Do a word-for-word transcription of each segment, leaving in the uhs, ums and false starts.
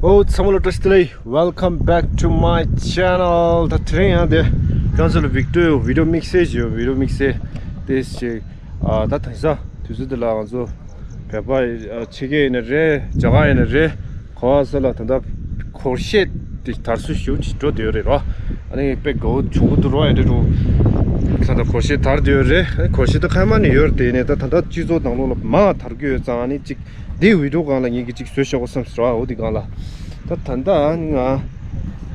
ཨོ་ཚང་མ་ལ་བཀྲ་ཤིས་བདེ་ལེགས། Welcome back to my channel. ད་དེ་རིང་ཡང་དེ་ཁྱོད་ཚོ་ལ་བི་ཌི་ཡོ་བི་ཌི་ཡོ་དམིགས་བསལ་ཞིག་ཡོད། བི་ཌི་ཡོ་དམིགས་བསལ་དེ་ཞིག་ཨ་ད་དེང་སང་དུས་ཚོད་འདི་ལ་ང་ཚོ་བོད་པ་ཨ་ཕྱི་རྒྱལ་ཡིན་ན་རེད། རྒྱ་གར་ཡིན་ན་རེད། ག་པར་ཟེར་ལ་ད་ལྟ་སྒོར་གཞས་དེ་དར་སྲོལ་ཞེ་པོ་ཅིག་འགྲོ་བསྡད་ཡོད་རེད་རོ། ཨ་ནི་དཔེ་དགའ་པོ་བྱུང་གི་འདུག་རོ། ཨ་འདྲ་རུ་ད་ལྟ་སྒོར་གཞས་དར་བསྡད་ཡོད་རེད། ཨ་ནི་སྒོར་གཞས་ད་ཁ་མ་ནས་ཡོད་རེད། དེ་ནས་ད་ད་ལྟ་སྤྱི་ཚོགས་ནང་ལོགས་ལ་མང་དར་གྱི་ཡོད་ཙང་། ཨ་ནི་ཅིག་འདིའི་བི་ཌི་ཡོ་སྒང་ལ་ངེད་ཀྱིས་ཅིག་བཟོས་ཤོག་གོ་བསམ་སོང་ར། འོ་དེ་སྒང་ལ་ད་ད་ལྟ་ང་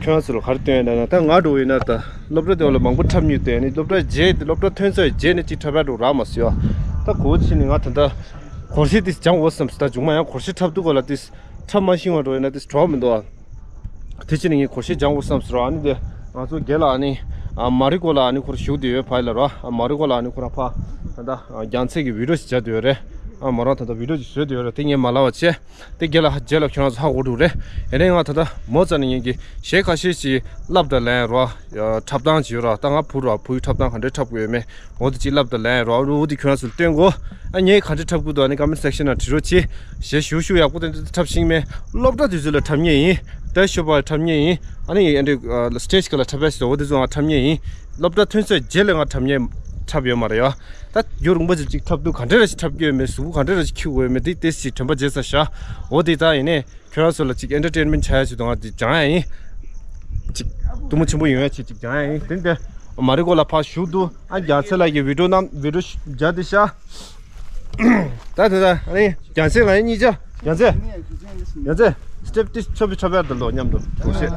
ཁྱོད་ཚོ་ལ་ག་རེ་སྟོན་ཡོད་ན། ད་ང་འགྲོ་ཡིན་ན་ད་སློབ་གྲྭ་དེ་བ་ལ་མང་པོ་འཁྲབ་མྱོང་། དེ་ནི་སློབ་གྲྭ་རྗེས་དེ་སློབ་གྲྭ་ཐོན་ཚར་རྗེས་ནས་ཅིག་འཁྲབ་ཡག་འགྲོ་རག་མ་སོང་ཡ། ད་གོ་ཕྱིན་ནས་ང་ད་ལྟ་སྒོར་གཞས་དེ་སྦྱང་འོ་བསམ་སོང་། ད་མཇུག་མ་ཡང་སྒོར་གཞས་འཁྲབ་དུས་སྒང་ལ་དེ་འཁྲབ་མ་ཤེས་པ་འགྲོ་ཡིན་ན་དེ་བྲོ་བ་མི་འདུག་ཨ། དེ་ཕྱིན་ནས་ངས་སྒོར་གཞས་སྦྱང་འོ་བསམ་སོང་ར། ཨ་ནི་དེ་ང་ཚོ་རྒན་ལགས་ཨ་ནི་ཨ་མ་རི་ཀོ་ལགས་ཨ་ནི་ཁོ་རང་བཞུགས་བསྡད་ཡོད་ཕ་ཡུལ་ལ་ར། ཨ་མ་རི་ཀོ་ལགས་ཨ་ནི་ཁོ་རང་ཕ་ད་ལྟ་རྒྱང་ཚད་ཀྱི་བི་ཌི་ཡོ་ཞིག་མཇལ་བསྡད་ཡོད་རེད། ཨ་མོ་རང་ད་ལྟ་བི་ཌི་ཡོ་ཅིག་བཟོས་བསྡད་ཡོད་རེད། དེ་ངས་མ་ལབ་པ་བྱས། དེ་རྗེས་ལ་རྗེས་ལ་ཁྱོད་རང་ཚོ་ཧ་གོ་འགྲོ་རེད། ཡིན་ནའི་ང་ད་ལྟ་མོ་རྩ་ནས་ངེད་ཀྱི་གཞས་ཁ་ཤས་ཤིག་བསླབ་དང་ལེན་རོགས། འཁྲབ་སྟངས་ཅིག་ཡོད་ར། ད་ང་བུ་ར་བུའི་འཁྲབ་སྟངས་ག་འདྲས་འཁྲབ་དགོས་ཡོད་མེད་འོ་དེ་ཅིག་བསླབ་དང་ལེན་རོགས། འོ་དེ་ཁྱོད་རང་ཚོ་ལ་སྟོན་གོ། ཨ་ངས་ག་འདྲས་འཁྲབ་དགོས་འདུག་ཨ་ནི་ཀོ་མེན་ཊི་སེག་ཤན་ནང་བྲིས་རོགས་གྱིས། གཞས་ཞུ་ཞུ་ཡག་པོ་དེ་འདྲ་འཁྲབ་ཤེས་མེད། སློབ་གྲྭ་དུས་ཚོད་ལ་འཁྲབ་མཁན་ཡིན། ད་ཤོ་པ་འཁྲབ་མཁན་ཡིན། ཨ་ནི་ཨ་འདྲས་སི་ཊེ་ཇི་སྒང་ལ་འཁྲབ་ཡག་ཞིག་འོ་དེ་ཚོ་ང་འཁྲབ་མཁན་ཡིན། སློབ་གྲྭ་ཐོན་ཚར་རྗེས་ལ་ང་འཁྲབ་མཁན་འཁྲབ་ཡོད་མ་རེད་ཡ། ད་རྒྱུན་རིང་པོ་ཅིག་ཅིག་འཁྲབ་དུས་ག་འདྲས་ར་ཞིག་འཁྲབ་ཀྱི་ཡོད་མེད། གཟུགས་པོ་ག་འདྲས་ར་ཞིག་འཁྱུག་དགོས་ཡོད་མེད་དེ་དེ་ཞིག་དྲན་པ་བརྗེད་ཚར་ཤག་འོ་དེ་ད་ཡིན་ནའི་ཁྱོད་རང་ཚོ་ལ་ཅིག་ཨེན་ཊར་ཊེན་མེན་ཊི་བྱ་ཡག་ཞིག་འདུག་ང་དེ་སྦྱང་ཡག་ཡིན། ཅིག་སྡུག་མོ་ཆེན་པོ་ཡོང་ཡག་ཅིག་ཅིག་སྦྱང་ཡག་ཡིན། དེ་འདྲ་མ་རི་ཀོ་ལགས་ཕར་བཞུགས་འདུག་ཨ་རྒྱལ་མཚན་ལགས་ཀྱི་བི་ཌི་ཡོ་ནང་བི་ཌི་ཡོ་མཇལ་བསྡད་ཤག་ད་ད་ད་ཨ་ནི་རྒྱལ་མཚན་ང་གཉིས་ཆ་རྒྱལ་མཚན། རྒྱལ་མཚན། སི་ཊེ་ཇི་དེ་འཁྲབ་པའི་འཁྲབ་ཡག་དང་ལོ་མཉམ་དུ་གོ་ཤེས།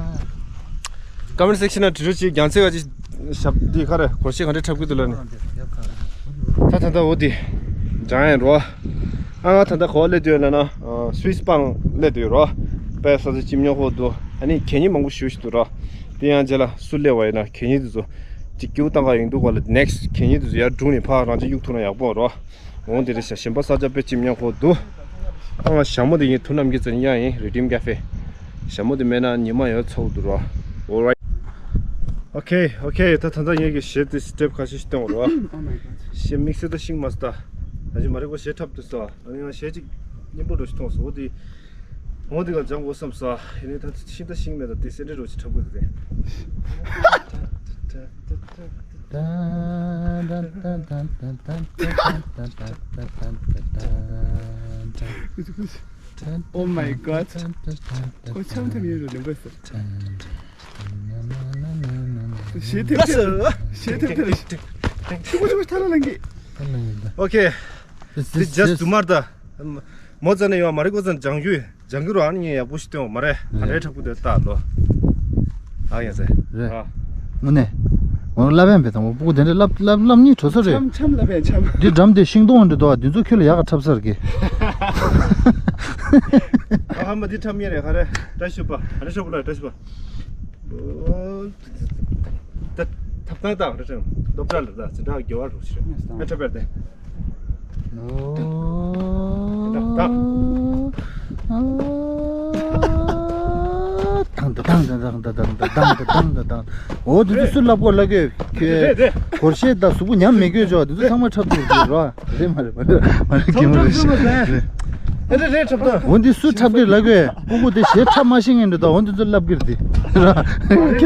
ཀོ་མེན་ཊི་སེག་ཤན་ནང་བྲིས་རོགས་གྱིས། རྒྱལ་མཚན་ག་ཅིག་ཞབས་འདི་ག་རེ་སྒོར་གཞས་ག་འདྲས་འཁྲབ་ཀྱི་འདུག་ལབ་ནི། ད་ད་ད་འོ་དེ་སྦྱང་ཡག་རོ། ཨ་ང་ད་ད་ག་པར་སླེབས་བསྡད་ཡོད་ལབ་ན་སུད་སི་སྤང་སླེབས་བསྡད་ཡོད་རོ། དཔེ་ས་ཆ་ཅིག་ཉོ་དགོས་འདུག་ཨ་ནི་གད་སྙིགས་མང་པོ་ཞེ་པོ་ཞིག་འདུག་རོ། དེ་ཡང་རྗེས་ལ་སུ་སླེབས་པ་ཡིན་ན་གད་སྙིགས་དེ་ཚོ་ཅིག་སྐྱིད་པོ་བཏང་ག་ཡོང་འདུག་ག་ལ། ནེག་སི་ཊི་གད་སྙིགས་དེ་ཚོ་ཡར་བསྒྲུགས་ནས་ཕར་རང་ཅིག་གཡུག་ཐུབ་ན་ཡག་པོ་རོ། འོང་དེ་རེད་ཤག་གཞན་པ་ས་ཆ་དཔེ་ཅིག་ཉོ་དགོས་འདུག་ཨ་ང་ཞྭ་མོ་དེ་ཡིན། དུ་ནམ་གྱི་ཙན་ཡ་ཡིན། རི་ཌིམ་ཀ་ཧྥེ། ཞྭ་མོ་དེ་མེད་ན་ཉི་མ་ཡོད་ཚོགས་འདུག་རོ། ཨོ་རའིཊ། ཨོ་ཁེ་ཨོ་ཁེ། ད་ད་ད་ངེད་ཀྱི་གཞས་དེ་སི་ཊེབ་ཁ་ཤས་ཤིག་སྟོན་རོ། Oh my god. གཞས་དམིགས་བསལ་ད་ཤེས་མ་སོང་ད། ད་ཅི་མ་རེད་གོ། གཞས་འཁྲབ་དུས་ས་ཨ་ནི་ང་གཞས་ཅིག་སྙན་པོ་འདྲ་ཞིག་མཐོང་སོང་། འོ་དེ་འོ་དེ་ག་སྦྱང་དགོས་བསམ་སོང་། ཡིན་ནའི་ད་ཤེས་ད་ཤེས་མེད། ད་དེ་སེ་འདྲ་འདྲ་ཞིག་འཁྲབ་དགོས་དེ། Oh my god. ཁོ་འཆམ་འཐེན་ཡོད་རེད་ལེན་པ་ཟེར། གཞས་འཐེན་འཐེན། གཞས་འཐེན་འཐེན། ཆུ་བོ་ཆུ་བོ་ཐ་ལ་ལེན་གི། ཨོ་ཁེ། This is just དུ་མར་ད། མོ་ཙ་ནས་ཡོང་མ་རེད་གོ། ཙ་ནས་སྦྱང་རྒྱུ་སྦྱང་གི་རོ། ཨ་ནི་ངས་ཡག་པོ་ཞིག་སྟོན་འོ་མ་རེད། ག་རེ་འཁྲབ་གི་འདུག་ལྟ་ལོ། ཨ་ཡ་ཟེ། རེད། ཨ། དངོས་གནས། ངོ་ལབ་ཡང་བས་དང་པོ་སྤུ་གུ་དེ་འདྲ་ལབ་ལབ་ལབ་ནི་གྲོ་ས་རེད། འཆམ་འཆམ་ལབ་ཡང་འཆམ། འདི་འགྲམ་དེ་ཤིང་སྡོང་འདྲ་འདུག་འདི་ཚོ་ཁྱོད་ལ་ཡག་ག་འཁྲབ་ས་རེད་གི། ཨ་ཧ་མ་འདི་འཁྲབ་ངེས་རེད། ག་རེ་བཀྲ་ཤིས་པ། ག་རེ་འཁྲབ་གི་ལ་བཀྲ་ཤིས་པ། ད་ཐབ་ཐང་དང་རེ་ཅང་སློབ་གྲྭ་ལ་ད་ཛི་དྲག་རྒྱལ་བ་རུ་ཕྱིར་ཨེ་འཁྲབ་པར་དེ། ད་ད། ཏང་ཏ་ཏང་ཏ་ཏང་ཏ་ཏང་ཏ་ཏང་ཏ་ཏང་ཏ་ཏང་། འོ་དེ་ཚོ་སུ་ལབ་གོ་ལབ་གོ། ཁྱོད་སྒོར་གཞས་དང་གཟུགས་པོ་ཉམས་མེད་གོ་ཅོག་དེ་ཚོ་ཚང་མ་འཁྲབ་ཐུབ་ཀྱི་རོ། རེད་མ་རེད་མ་རེད་མ་རེད། གད་མོ་རེད། རེད་རེད་འཁྲབ་ད། འོ་འདི་སུ་འཁྲབ་ཀྱི་ལབ་གོ། སྤུ་གུ་དེ་གཞས་འཁྲབ་མ་ཤེས་མཁན་འདྲ་ད། འོ་འདི་ཚོ་ལབ་ཀྱི་རེད་དེ། ར།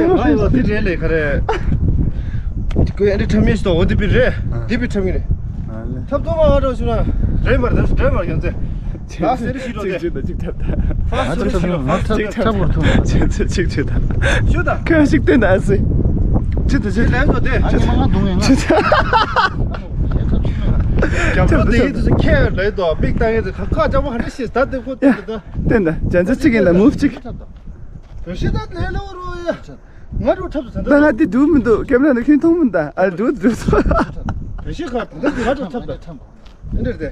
ང་ཡི་བ་འདི་རེད་ལས་ག་རེ། ཁོས་ཨ་འདྲ་འཁྲབ་མཁན་ཞིག་འདུག་འོ་འདི་པི་རེད། འདི་པི་འཁྲབ་མཁན་རེད། འཁྲབ་ཐུབ་མ་འགྲོ་ཞུ་ན། རེད་མ་རེད་རེད་མ་རེད་ཡང་ཚེ། ད་སེ་རི་ཞིག་འགྲོ་དེ། ཅིག་ཅིག་འཁྲབ་ད། ང་འཁྲབ་ཐུབ་ང་འཁྲབ་འཁྲབ་བར་ཐུབ། ཅིག་ཅིག་ཅིག་ཅིག་ད། ཞུ་ད། ཁོས་ཞིག་སྟོན་ད་ཨ་སི། ཅི་ད་ཅི། ལན་ཚོ་དེ། ཨ་ནི་མ་ང་རྡུང་ངེ་ང་། ཅི་ད། རྒྱབ་ལོགས་དེ་ཡིན་དུས་སུ་ཁྱེད་ལས་དོ་མིག་བཏང་ཡས་དེ་ཁ་ཁ་ཅག་པོ་ཧ་འདྲ་ཤེས་ད་དེ་ཁོ་དེ་དེ་ད། བསྟན་ད་རྒྱ་མཚོ་གཅིག་ཡིན་ལ་མུབ་གཅིག་བོད་ཤེས་ད་ལས་ལོ་རོ་ཡ། ང་རུ་འཁྲབ་ད་ད། ང་དེ་འདུག་མི་འདུག་ཀེམ་ར་ནས་ཁྱོད་མཐོང་མི་འདུག་ཨ་འདུག་འདུག་ད། བོད་ཤེས་ཁ་ད་ད་ང་རུ་འཁྲབ་ད། འདིར་དེ།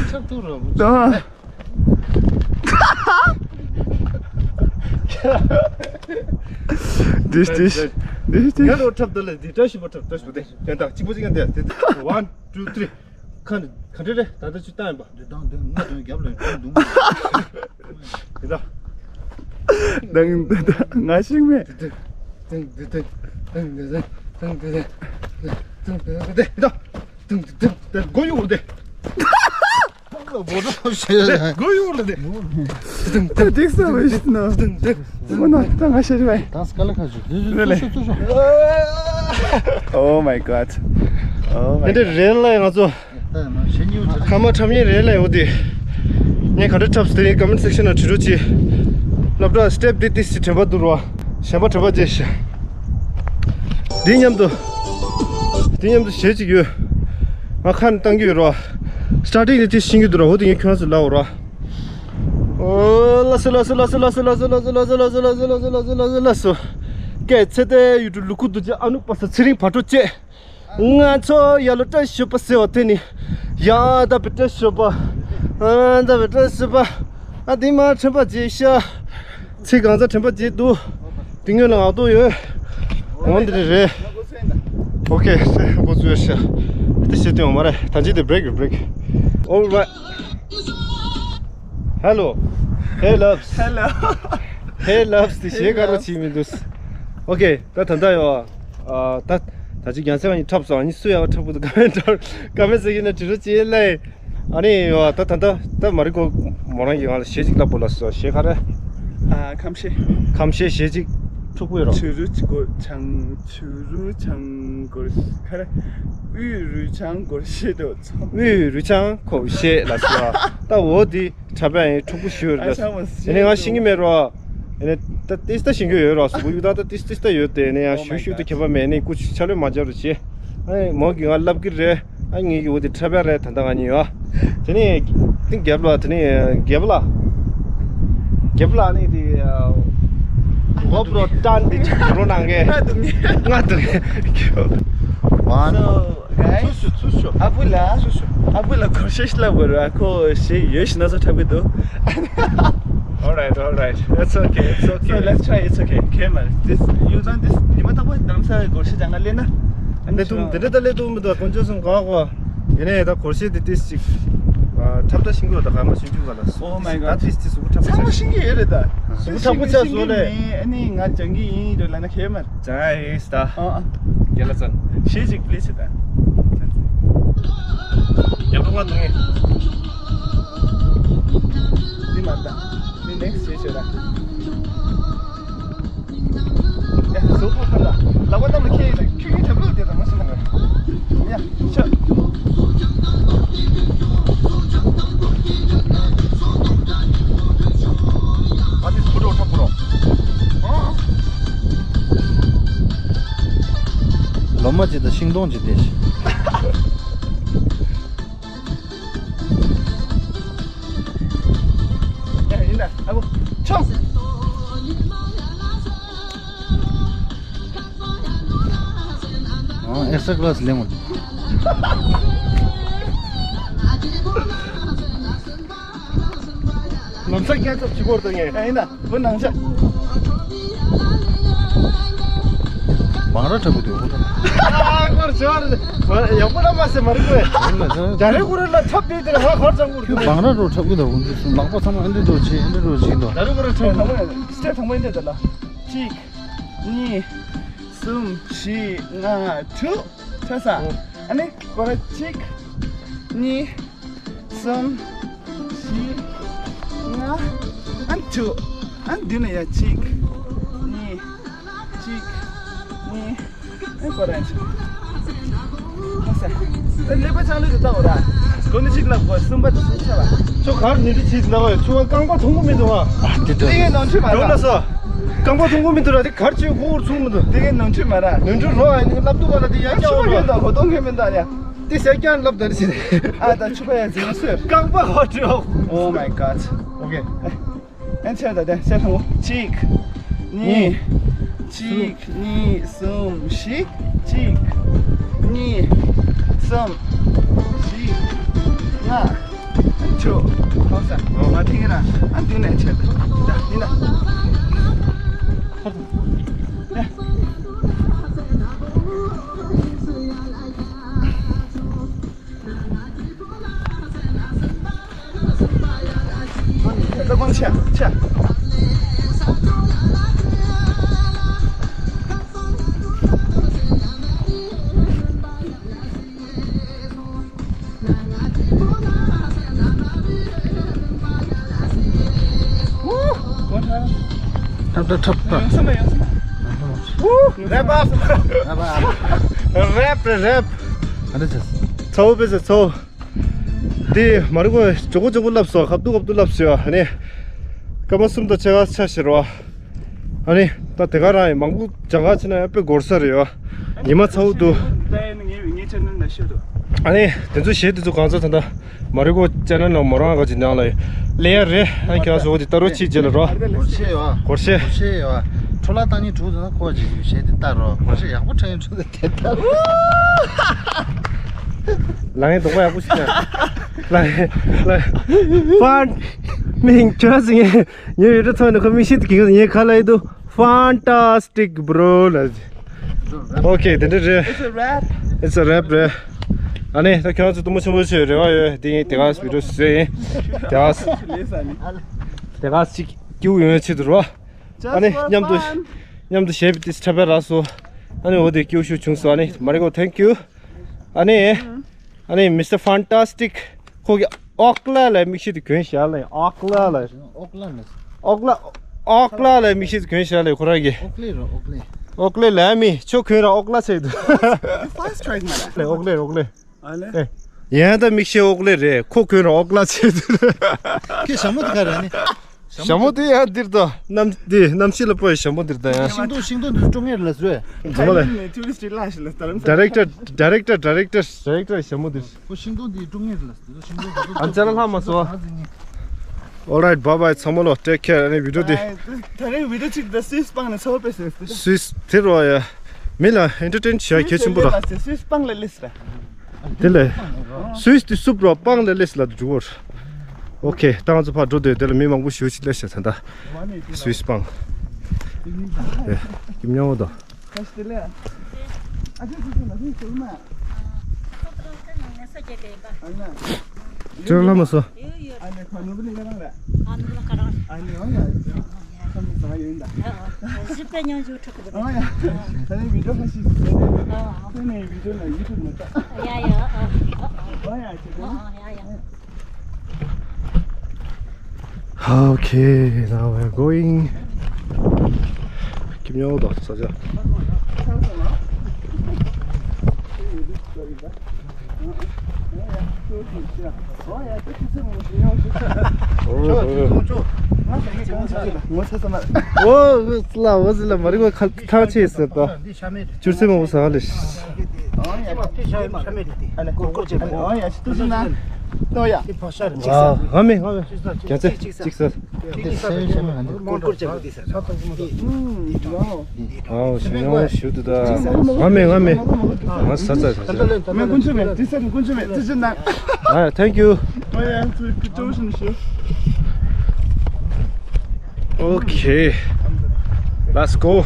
འཁྲབ་ཐུབ་རོ། ད། དིཤ་དིཤ། དིཤ་དིཤ། ང་རོ་འཁྲབ་ད་ལ་འདི་བཀྲ་ཤིས་པ་འཁྲབ། བཀྲ་ཤིས་པ་དེ་དེ་དག་གཅིག་པོ་གཅིག་ཡང་དེ་དེ། One, two, three. ག་ག་འདྲ་རེད། ད་ལྟ་ཆུ་བཏང་ཡིན་པ། འདི་བཏང་དེ་ང་དོན་རྒྱབ་ལ་འདུག་འདུག་འདི་དག་དང་འདི་དག་ང་ཤེས་མེད། འདི་དག་དང་འདི་དག་དང་འདི་དག་དང་འདི་དག་དང་འདི་དག་དུང་དུང་དུང་། མགོ་གཡུག་རེད། མགོ་གཡུག་རེད། དུང་དུང་དུང་དུང་དུང་དུང་། ད་ང་ཤེས་རེད་པས། ད་སྐ་ལ་ཁ་ཞུ། དུ་ཞུ་དུ་ཞུ། Oh my god. Oh my god. འདི་རེད་ལ་ང་ཚོ། ཁ་མ་འཁྲབ་ཉེན་རེད་ལ་ཡོད་དེ། ངས་ག་འདྲ་འཁྲབ་སོང་དེ་ནི་ཀོ་མེན་ཊི་སེག་ཤན་ལ་བྲིས་རོགས་གྱིས། སློབ་གྲྭ་སི་ཊེབ་འདི་ཏིས་ཅིག་དྲན་པ་འདུག་རོ། གཞན་པ་དྲན་པ་བརྗེད་ཤག་འདི་མཉམ་དུ། འདི་མཉམ་དུ་གཞས་གཅིག་ཡོད། ང་ཁ་ནས་བཏང་གི་ཡོད་རོ། སི་ཊར་ཊིང་ནས་ཅིག་ཤེས་ཀྱི་འདུག་རོ། འོ་དེ་ངས་ཁྱོད་རང་ཚོ་ལབ་རོ། ཨོ་ལགས་སོ་ལགས་སོ། སྐད་ཚེ་ཏའི་ཡུལ་གྲུ་ལུ་ཁུ་རྡོ་རྗེ་ཨ་ནུ་པ་ས་ཚེ་རིང་བག་གྲོ་བཅས། ང་ཚོ་ཡ་ལོ་བཀྲ་ཤིས་པ་ཟེར་བ་དེ་ནི། ཡ་ད་བི་བཀྲ་ཤིས་པ། ཨ་ད་བི་བཀྲ་ཤིས་པ། ཨ་དེ་མ་དྲན་པ་བརྗེད་ཤག་ཚིག་གང་ཚ་དྲན་པ་བརྗེད་འདུག་དེ་སྔོན་ལ་ངག་ཐོག་ཡོད། འོང་དེ་རེད། ཨོ་ཁེ། འགོ་ཚུགས་ཤག་དེ་བཤད་དོན་ཡོད་མ་རེད། ད་ཅི་དེ་བྷི་རེག་རེད། བྷི་རེག All right. Hello. Hey loves. Hello. Hey loves. དེ་གཞས་ག་རེ་བྱེད་མི་འདུག་ཨོ་ཁེ། ད་ད་ལྟ་ཡོད། ཨ་ད་ད་ཅི་རྒྱལ་མཚན་ཨ་ནི་འཁྲབ་སོང་། ཨ་ནི་སུ་ཡང་འཁྲབ་གི་འདུག་ཀོ་མེན་ཊི་ཀོ་མེན་ཊི་སེག་ཤན་ནང་བྲིས་རོགས་གྱིས་ལེ། ཨ་ནི་ཡོད་ད་ད་ད་ད་མ་རི་ཀོ་མོ་རང་གིས་ང་ལ་གཞས་ཅིག་བསླབ་དགོས་ལབ་སོང་། གཞས་ག་རེ། ཨ་ཁམས་གཞས། ཁམས་གཞས་གཞས་ཅིག་འཁྲབ་གི་ཡོད་རོ། ཆུ་རུ་ཆུ་གོ་ཆང་ཆུ་རུ་ཆང་གོ་ག་རེ། དབུས་རུ་ཆང་གོ་གཞས་དོ། དབུས་རུ་ཆང་གོ་གཞས་ལབ་སོང་། ད་འོ་དེ། འཁྲབ་པ་ཡང་འཁྲབ་པོ་ཞུ་རེད། ཨ་ཆ་མ་ཡིན་ནས་ང་ཤེས་ཀྱི་མེད་རོ། ཡིན་ནས་ད་ཏིས་ད་ཤེས་ཀྱི་ཡོད་རོ། སུ་བུ་ཡུ་ད་ད་ཏིས་ཏིས་ད་ཡོད་དེ་ནས་ཡང་ཞུ་ཞུ་ད་ཁྱད་པར་མེད་ནས་སྐུ་ཆ་ལོས་མ་བརྗོད་རོ་བྱེད། ཨ་མོ་གིས་ང་ལབ་ཀྱི་རེད། ཨ་ངེད་ཀྱི་འོ་དེ་འཁྲབ་པ་རེད། ད་ད་ང་གཉིས་ཡོད། དེ་ནས་ཏིང་རྒྱབ་ལ་དེ་ནས་རྒྱབ་ལ། རྒྱབ་ལ་ནི་དེ་གོ་པྲོ་སི་ཊན་དེ་ཅིག་རོ་ནང་གི་ང་དུ་ང་དུ། One. So, guys, ཚུར་ཤོག་ཚུར་ཤོག་ཨ་བུ་ལ། ཚུར་ཤོག་ཨ་བུ་ལ་སྒོར་གཞས་ཤིག་བསླབ་དགོས་ར། ཁོ་གཞས་ཡོད་ཤི་ན་ཚོ་འཁྲབ་གི་འདུག All right, all right. It's okay, it's okay. So let's try, it's okay. གལ་མ་རེད། This, you learn this. ཉི་མ་རྟག་པར་རྡ་རམ་ས་ལའི་སྒོར་གཞས་སྦྱང་ག་སླེབས་ན། ཨ་ནི་ལས་དུམ་དེ་འདྲ་ད་ལས་དུམ་མི་འདུག་དཀོན་མཆོག་གསུམ་གོ་གོ། ཡིན་ནའི་ད་སྒོར་གཞས་དེ་ཏིས་ཅིག་འཁྲབ་ད་ཤེས་ཀྱི་ཡོད། ད་ག་མ་ཤེས་རྒྱུ་ག་ལ། Oh my god. ད་ཏིས་ཏིས་གཟུགས་པོ་འཁྲབ་ཚང་མ་ཤེས་ཀྱི་ཡོད་རེད་ད། གཟུགས་པོ་འཁྲབ་པོ་ཆགས་སོང་ལེ། ཨ་ནི་ང་སྦྱང་གི་ཡིན་རེད་ལབ་ན་གལ་མ་རེད། ཇ་ཨེས་ད། ཨ་ཨ། རྒྱལ་ལ་ཚང་། གཞས་ཅིག་པི་ལི་སི་ད། རྒྱལ་པོ་ང་དུང་ངེ། འདི་མ་ད། འདི་ནེག་སི་གཞས་ཤོད་ད། ཡ། སོ་ཁ་ཁ་ལ། ལག་པ་གནམ་ལ་འཁྱེར་ཡིན་ན་ཁྱོད་ཀྱིས་དྲན་པ་དེ་དང་མ་ཤེས་ན། ཡ། ཤ། ཨ་ཏི་སྐུ་འགྲོ་འཁྲབ་དགོས་རོ། ལོ་མ་ཅིག་དང་ཤིང་སྡོང་ཅིག་བལྟས་ཤིག་ཡ། ཡིན་ད། ཨ་ཁུ། ཆོག་ཨ། ཨེག་སི་ཊ་ཀི་ལཱ་སི་ལེན་དགོས། ལམ་སང་སྐྱེལ་ཐབས་བྱེད་དགོས་འདུག་ངས། ཨ། ཡིན་ད། བུ་ནང་ཆ། བང་ར་འཁྲབ་གི་འདུག་ཨ། སྐོར་བྱེད་པ་རེད། ཡག་པོ་ར་མ་ཟེར་མ་རེད་པས། རྒྱ་རི་ཁོ་ར་ལ་འཁྲབ་དུས་དེར་ཧ་གར་ཙམ་གུར་འདུག་བང་ར་རོ་འཁྲབ་གི་འདུག་ཁོང་ཚོ་ལག་པ་ཚང་མ་ཨ་འདྲ་འགྲོ་བྱེད། ཨ་འདྲ་འགྲོ་བྱེད་འདུག་རྒྱ་རི་ཁོ་ར་འཁྲབ་འདུག་སི་ཊེབ་དང་པོ་ཡིན་དེ་ད་ལ། གཅིག་གཉིས། གསུམ། བཞི། ལྔ། དྲུག་ཆ་ས། ཨ་ནི་སྐོར་ར་གཅིག་གཉིས། གསུམ། བཞི། ལྔ། ཨ་དྲུག་ཨ་མདུན་ལ་ཡ་གཅིག་གཉིས། གཅིག་གཉིས། ཨ་སྐོར་ར་གཅིག་ཨ་ས། ཨ་ཀླད་པ་ཆག་ལུས་དུ་ལྟ་འོ་ར། གོ་ནི་གཅིག་ལབ་དགོས། གསུམ་པ་དང་གསུམ་ཆ་བ། ཁྱོད་གར་ནི་དུ་ཆིས་ལ་བ། ཁྱོད་རྐང་པ་ཐུང་པོ་མི་འདུག་ཨ། ཨ་དེ་འདྲ། དེ་ངའི་ནང་ཆུ་མ་ར། ཡོང་ལ་སོ། རྐང་པ་ཐུང་པོ་མི་འདུག་ར། དེ་གར་ཆུ་ཁོ་བོར་ཚུགས་མི་འདུག་དེ་ངའི་ནང་ཆུ་མ་ར། ནོར་འཁྲུལ་རོགས་ཨ་ནི་ལབ་འདུག་ག་ལ། དེ་ཡ་ཆུ་ཀྱང་མ་ཡོད་ད། གོ་གཏོང་མཁན་མི་འདུག་ཡ། དེ་ཟས་ཀྱང་ལབ་ད་རེ་ཟེར། ཨ་ད་ཆུ་པ་ཡ་ཟིན་སོས། རྐང་པ་ཧོ་ཀྲི་ཨོ། Oh my god. Okay. ཨན་ཆེ་ད་དེ་ཆེ་ཐུང་། གཅིག་གཉིས། གཅིག་གཉིས། གསུམ། བཞི། གཅིག་གཉིས། གསུམ། བཞི། ལྔ། དྲུག་ཧོ་ས། ང་ཐིག་ན་ཨ་འདི་ནས་ཆེ་ད་ཡིན་ད། ད་ཐབ་ད། རེབ་ཨབ། རེབ་རེབ། ཨ་འདྲ་བྱས། ཚ་བོ་དཔེ་ཚ་ཚ་བོ། དེ་མ་རེད་གོ། མགྱོགས་པོ་མགྱོགས་པོ་ལབ་སོང་། ཁ་བསྡུ་ཁ་བསྡུ་ལབ་སོང་། ཨ་ནི། སྐར་མ་གསུམ་དང་ཕྱེད་ཀ་ཆགས་ཤག་རོ། ཨ་ནི། ད་དེ་ག་རང་ཡིན། མང་པོ་སྦྱང་ག་ཕྱིན་ན་ཡང་དཔེ་འགོར་ས་རེད་ཡོ། ཉི་མ་ཚ་བོ་འདུག་ད་ཡིན་ངའི་ངའི་ཆེ་ནན་ན་ཤོད་དོ། ཨ་ནི་དེ་ཚོ་གཞས་དེ་ཚོ་གང་ཚོ་ད་ལྟ་མ་རེད་གོ། ཅེ་ནལ་ནང་མོ་རང་ག་ཅིག་ནང་ལ་ལེ་ཡ་རེད། ཨ་ཁྱོད་ཚོ་འོ་དེ་ལྟ་རོགས་གྱིས་རྗེས་ལ་རོ། སྒོར་གཞས་ཡོ། སྒོར་གཞས། སྒོར་གཞས་ཡོ། འཕྲོ་བརླག་བཏང་ཉིན་དྲུག་དེ་ན་ཁོ་ཅིག་གཞས་དེ་ལྟ་རོ། སྒོར་གཞས་ཡག་པོ་འཁྲབ་ཡིན་འགྲོ་དེ་ལྟ་རོ། ལ་ངའི་རྡོག་པ་ཡག་པོ་ཞིག་ན། ལ་ངའི་ལ་ངའི་ཕན་མིང་ཁྱོད་ཚོ་ངའི་ངའི་ཡོད་ཚོ་ནི་ཁོ་མིག་ཤེས་དུ་གིས་ངའི་ཁ་ལ་ཡི་དུ། Fantastic bro ལ། ཨོ་ཁེ། དེ་འདྲ་རེད། It's a wrap. It's a wrap རེད། ཨ་ནི་ད་ཁྱོད་ཚོ་གཏུམ་པོ་ཆེན་པོ་བྱེད་རེ་བ་ཡོད། དེ་ཡིན་དེ་ག་བི་ཌིའོ་བཟོས་ཡིན། དེ་ག་དེ་ག་ཅིག་སྐྱིད་པོ་ཡོང་ཡ་ཆེད་དུ་རོ། ཨ་ནི་མཉམ་དུ་མཉམ་དུ་གཞས་དེ་འཁྲབ་པ་རག་སོང་། ཨ་ནི་འོ་དེ་སྐྱིད་པོ་ཞིག་བྱུང་སོང་། ཨ་ནི་མ་རེད་གོ། Thank you. ཨ་ནི། ཨ་ནི་མི་སི་ཊར་ཕན་ཊ་སི་ཊིག་ཁོ་གི་ཨོག་ལ་ལ་མིག་ཤེལ་དེ་གྱོན་བཞག་ལ། ཨོག་ལ་ལ། ཨོག་ལ་ལ། ཨོག་ལ། ཨོག་ལ་ལ་མིག་ཤེལ་དེ་གྱོན་བཞག་ལ་ཁོ་རང་གི། ཨོག་ལེ་རོ་ཨོག་ལེ། ཨོག་ལེ་ལ་མི་ཁྱོད་གྱོན་ར་ཨོག་ལ་ཚེ་འདུག First try མ་ར། ཨོག་ལེ་ཨོག་ལེ། ཨ་ལེ། ཨེ། ཡང་ད་མིག་ཤེལ་ཨོག་ལེ་རེད། ཁོ་གྱོན་ར་ཨོག་ལ་ཚེ་འདུག་ཁྱེད་ཞྭ་མོ་དེ་ག་ར་ནི། ཞྭ་མོ་དེ་ཡང་འདིར་དང་། གནམ་འདི་གནམ་གཤིས་ལ་སྤོས་ཞྭ་མོ་འདིར་དང་ཡང་། ཤིང་སྡོང་ཤིང་སྡོང་འདི་དཀྲོག་ངེས་ལ་བཟོས། རྫོང་ལ། ཊུ་རི་སི་ཊི་ལ་ཞིག་ལ་ད་རུང་། ཌི་རེག་ཊར་ཌི་རེག་ཊར་ཌི་རེག་ཊར་ཌི་རེག་ཊར་ཞྭ་མོ་འདིར། ཁོ་ཤིང་སྡོང་འདི་དཀྲོག་ངེས་ལ་བཟོས། ཤིང་སྡོང་འདི་དཀྲོག་ཨ་ཅ་ལག་ལྷག་མ་སོང་། All right, bye bye ཚང་མ་ལོ། Take care. ཨ་ནི་བི་ཌིའོ་འདི། ད་རེས་བི་ཌིའོ་གཅིག་ད་སུད་སི་སྤང་ནས་ཚོར་པས་ཟེར། སུད་སི་དེ་རོ་ཡ། མི་ལ་ཨེན་ཊར་ཊེན་བྱ་གལ་ཆེན་པོ་ར། སུད་སི་སྤང་ལ་ལིས་ར། དེ་ལས། སུད་སི་དེ་སུབ་རོ་སྤང་ལ་ལེས་ལ་འགྲོ་བར། ཨོ་ཁེ། ད་ང་ཚོ་ཕར་འགྲོ་དུས་དེ་ལ་མི་མང་པོ་ཞེ་པོ་ཅིག་སླེབས་ཤག་ད་ལྟ་སུད་སི་སྤང་། ཨེ། ཀིམ་ཉོ་དོ། ཁྱོད་ལ་མ་སོ། Okay, now we're going. ཀིམ་ཉོ་དོ་ས་ཆ། ཨོ་ལ་འོ་ཟི་ལ་མ་རིག་པ་ཁ་ཐག་ཆེ་ཟེར་ད། ཅུར་སེ་མང་པོ་ཟ་ལེ། ཨ་ང་མེ་ང་མེ། རྒྱ་ཚད་གཅིག་ཟེར། ཨའོ་ཞིམ་ཉམས་ཞུ་དུ་ད། ང་མེ་ང་མེ། ང་ཟ་ཚ་ཟ་ཚ། ཨ། Thank you. Okay, let's go.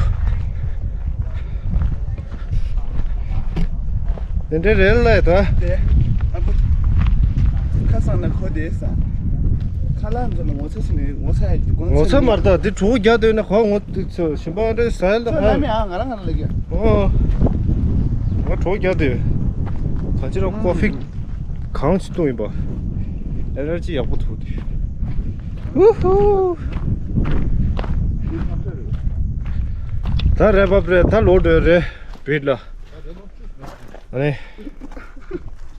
དེ་འདྲའི་རེད་ལ་ད། དེ། ཨ་ཁུ། ཁ་སང་ན་ཁོ་དེ་ས། ཁ་ལག་འཛོམས་ན་ངོ་ཚ་ཞིག་ནས་ངོ་ཚ་ཡ་གོང་ཚ། ངོ་ཚ་མ་རེད་ད། འདི་གྲོགས་རྒྱག་འདོད་ན་ཁོ་ངོ་དེ་ཚོ་ཞིམ་པ་འདྲ་ཟ་ཡ་ལ་ཁ། ལ་མེ་ཨ་ང་རང་ང་རང་ལ་གི། ཨོ། ང་གྲོགས་རྒྱག་འདོད། གང་ཅི་ར་ཀོ་ཧྥི་གང་ཅི་བཏུང་ཡིན་པ། ཨེ་ནར་ཇི་ཡག་པོ་ཐུག་དེ། ཝུ་ཧུ། ད་རེ་བབ་རེད། ད་ལོག་འགྲོ་རེད་བིད་ལ། ཨ་ནི།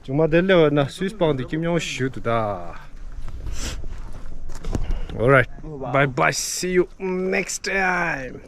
ཅུང་མ་དེ་ལེ་བ་ན་སུད་སི་སྤང་དེ་ཀིམ་ཉོ་ཞུ་དུ་ད། All right. Bye bye. See you next time.